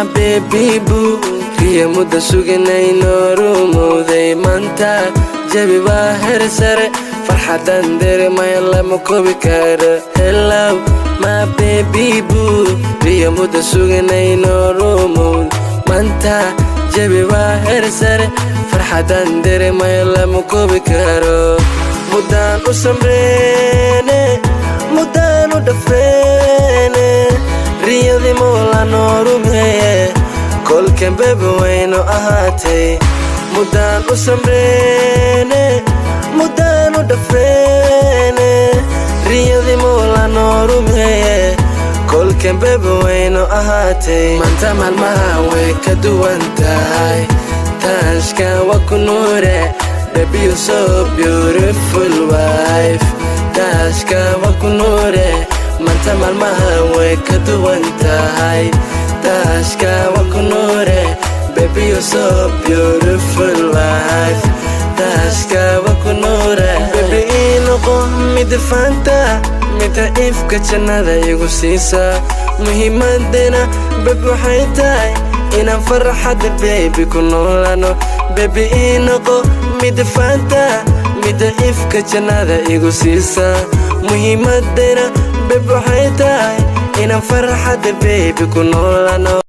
My baby boo, riya mudda suginayno rumowday maanta. Jabi waa heer sare, farxadan dareemaya lama koobi karo. Hello, my baby boo, riya mudda suginayno rumowday maanta. Jabi waa heer sare, farxadan dareemaya lama koobi karo. Muddaan u samreene, muddaan u dhafreene, riyadii Moola noo rumeeye, kolkan baby waynu ahaatay. Muddaan u samreene, muddaan u dhafreene, riyadii Moola noo rumeeye, kolkan baby waynu ahaatay. Maanta maalmaha way ka duwan tahay, taashka waa ku nuure. Baby, you so beautiful wife, taashka waa ku nuure. Maanta maalmaha way ka duwan tahay, taashka waa ku nuure. Baby, you so beautiful wife, taashka waa ku nuure. Baby, ii noqo mid faanta, mida ifka jannada igu siisa. Muhiimadena, baby, waxay tahay inaan farxadda, baby, ku noolano. Baby, ii noqo mid faanta, mida ifka jannada igu siisa. Muhiimadena, baby, waxay tahay inaan farxadda, baby, ku noolano.